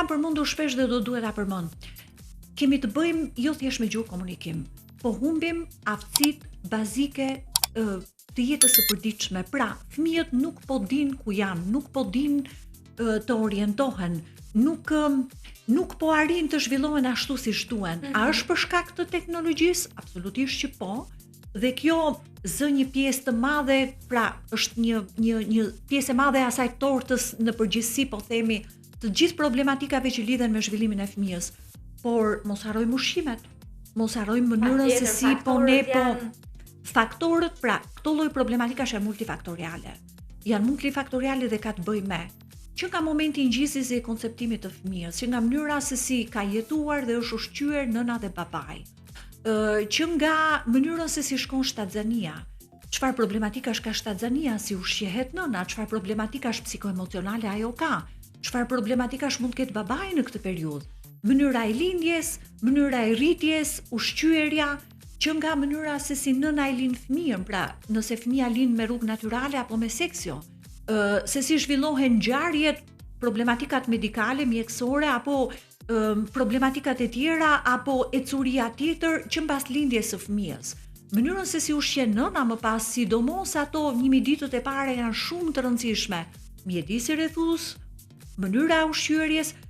kam përmendur shpesh dhe do duhet ta përmend. Kemi të bëjmë jo thjesht me gjuhë komunikim, po humbim aftësitë bazike të jetës së përditshme. Pra, fëmijët nuk po dinë ku janë, nuk po dinë të orientohen, nuk nuk po arrijnë të zhvillohen ashtu siç duhen. Mm -hmm. A është për shkak të teknologjisë? Absolutisht që po. Dhe kjo zë një pjesë të madhe, pra është një një një pjesë e madhe e asaj tortës në përgjithësi, po themi, të gjithë problematikave që lidhen me zhvillimin e fëmijës. Por mos harrojmë ushqimet, mos harrojmë mënyrën se si po ne po faktorët, pra këto lloj problematikash janë multifaktoriale. Janë multifaktoriale dhe ka të bëjë me që nga momenti i ngjizjes dhe i konceptimit të fëmijës, që nga mënyra se si ka jetuar dhe është ushqyer nëna dhe babai, ë që nga mënyrën se si shkon shtatzania, çfarë problematikash ka shtatzania, si ushqehet nëna, çfarë problematikash psikoemocionale ajo ka, çfarë problematikash mund të ketë babai në këtë periudhë, mënyra e lindjes, mënyra e rritjes, ushqyerja, që nga mënyra se si nëna e lind fëmijën, pra nëse fëmija lind me rrugë natyrale apo me seksio, ë se si zhvillohen ngjarjet, problematikat medikale, mjekësore apo ë problematikat e tjera apo ecuria tjetër që mbas lindjes së fëmijës. Mënyrën se si ushqen nëna më pas, sidomos ato 1000 ditët e para janë shumë të rëndësishme. Mjedisi rrethues, mënyra e ushqyerjes.